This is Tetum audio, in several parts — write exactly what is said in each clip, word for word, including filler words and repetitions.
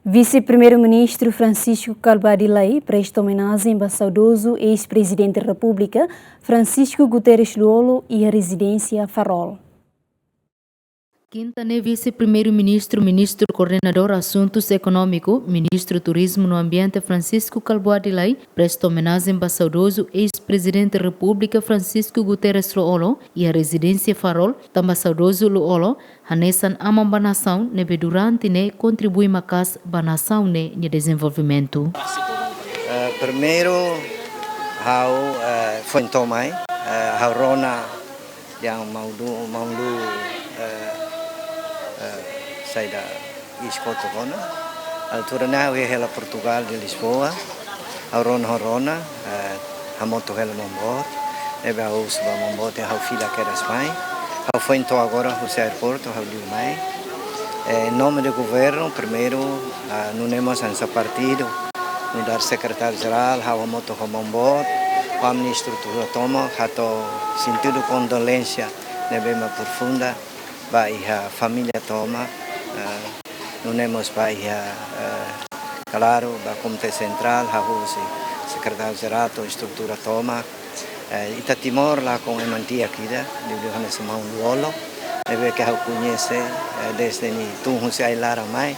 Vise-Primeiru-Ministru Francisco Kalbuadi Lay presta omenajen ba saudozu eis-Prezidente Repúblika Francisco Guterres Lú-Olo iha rezidénsia Farol. Kinta ne'e, Vise-Primeiru-Ministru, Ministru Koordenadór Asuntus Ekonómiku, Ministru Turizmu no Ambiente Francisco Kalbuadi Lay presta omenajen ba saudozu eis-Prezidente Repúblika Francisco Guterres Lú-Olo iha rezidénsia Farol, tanba saudozu Lú-Olo hanesan aman ba nasaun ne'ebé durante ne'e kontribui maka'as ba nasaun ne'e nia dezenvolvimentu. Eh, primeiru, ha'u, eh, foin to'o mai, eh, ha'u rona dehan maun Lú, maun Lú, eh, eh, saida, iis kotuk ona. Altura ne'e ha'u iha hela Portugal, iha Lisboa. Ha'u rona, ha'u rona, eh, hamutuk hela maun boot. Ne'ebé ha'u husu ba maun boot, ha'u fila kedas mai. Ha'u foin to'o agora husi aeroportu, ha'u liu mai. Eh, em nome do governo, primeiru, ah, nune'e mós hanesan partidu, nu'udar sekretáriu-jerál, ha'u hamutuk ho maun boot, ho ami-nia estrutura tomak, hato'o sentidu kondolénsia ne'ebé mak profunda ba iha família tomak, eh, nune'e mós ba iha, eh, klaru, ba Komité Sentrál, hahú husi sekretáriu-jerál to'o estrutura tomak. Eh, ita Timor lakon ema di'ak ida, liuliu hanesan maun Lú-Olo, ne'ebé ke ha'u koñese, eh, dezde nia tun husi ai-laran mai,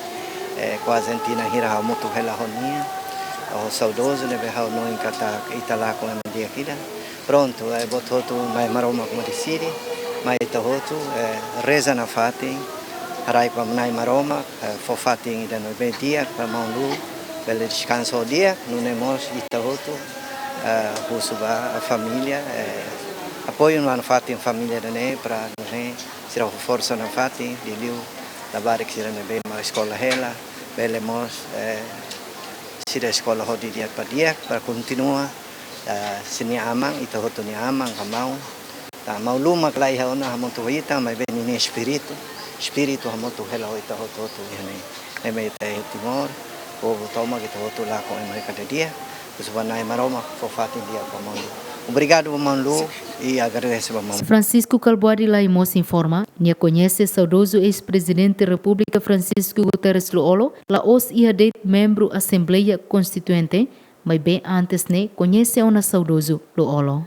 eh, kuaze tinan hira ha'u hamutuk hela ho nia, ho saudozu ne'ebé ha'u hanoin katak ita lakon ema di'ak ida. Prontu, eh, buat hotu Na'i Maromak mak deside, maibé ita hotu, eh, reza nafatin, haraik ba Na'i Maromak, eh, fó fatin ida ne'ebé di'ak ba maun Lú, bele deskansa ho di'ak, nune'e mós ita hotu, eh, husu ba família, eh, apoiu nafatin família ida-ne'e para nune'e sira fó forsa nafatin, liuliu labarik sira ne'ebé mak eskola hela, bele mós, eh, sira eskola ho di'ak ba di'ak, para kontinua, eh, sira-nia aman, ita hotu nia aman, ka maun. Tanba maun Lú mak la iha ona hamutuk ho ita, maibé ninia espíritu, espíritu hamutuk hela ho ita hotu-hotu iha ne'e. Ne'ebé ita iha Timor, povu tomak ita hotu lakon ema kada dia, husu ba Na'i Maromak fó fatin di'ak ba maun Lú. Obrigadu ba maun Lú, i agradese ba maun. Francisco Kalbuadi Lay mós informa, nia koñese saudozu eis-Prezidente Repúblika Francisco Guterres Lú-Olo la'ós iha de'it membru Asembleia Konstituinte, maibé antes ne'e koñese ona saudozu Lú-Olo.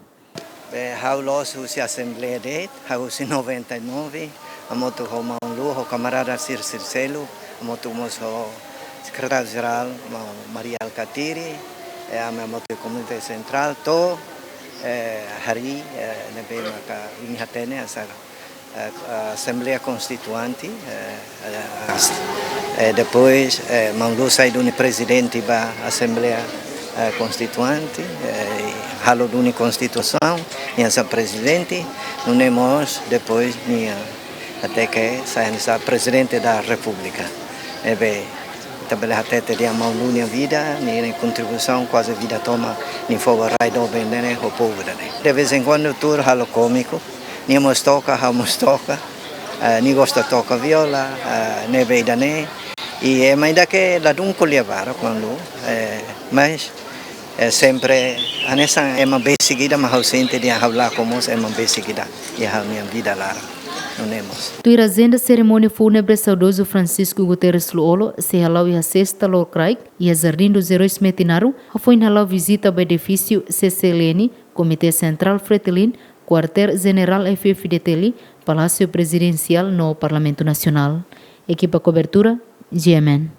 Be, ha'u loos husi Asembleia de'it, ha'u husi noventa e nove, hamutuk ho maun Lú, ho kamarada sira, sira seluk, hamutuk mós ho Sekretáriu-Jerál, maun Mari Alkatiri, eh, ami hamutuk Komité Sentrál, to'o, eh, harii, eh, ne'ebé maka imi hatene hanesan, eh, Asembleia Konstituinte, eh, eh, as-, eh, depois, eh, maun Lú sai duni prezidente ba Asembleia, eh, Konstituinte, eh, halo duni Konstituisaun, nia sai prezidente, nune'e mós depois nia, até ke sai hanesan Prezidente da Repúblika. Ne'ebé ita bele hatete dehan maun Lú nia vida, nia, nia kontribuisaun kuaze vida tomak, nia fó ba rai doben ida-ne'e ho povu ida-ne'e. De vez em quando tuur halo kómiku, nia mós toka, ha'u mós toka, eh, nia gosta toka viola, eh, ne'ebé ida-ne'e. I ema ida ke ladún ko'alia barak ho maun Lú, eh, mas, eh, sempre hanesan ema besik ida, mas ha'u sente dehan ha'u lakon mós ema besik ida iha ha'u-nia vida laran. Nune'e mós. Tuir ajenda, serimónia fúnebre saudozu Francisco Guterres Lú-Olo sei hala'o iha sesta lorokraik iha Jardim dos Heróis Metinaro, hafoin hala'o vizita ba edifísiu C C L N, Komité Sentrál Fretilin, Kuartél Jenerál F-FDTL, Palásiu Prezidensiál no Parlamentu Nasionál. Ekipa kobertura, G M N.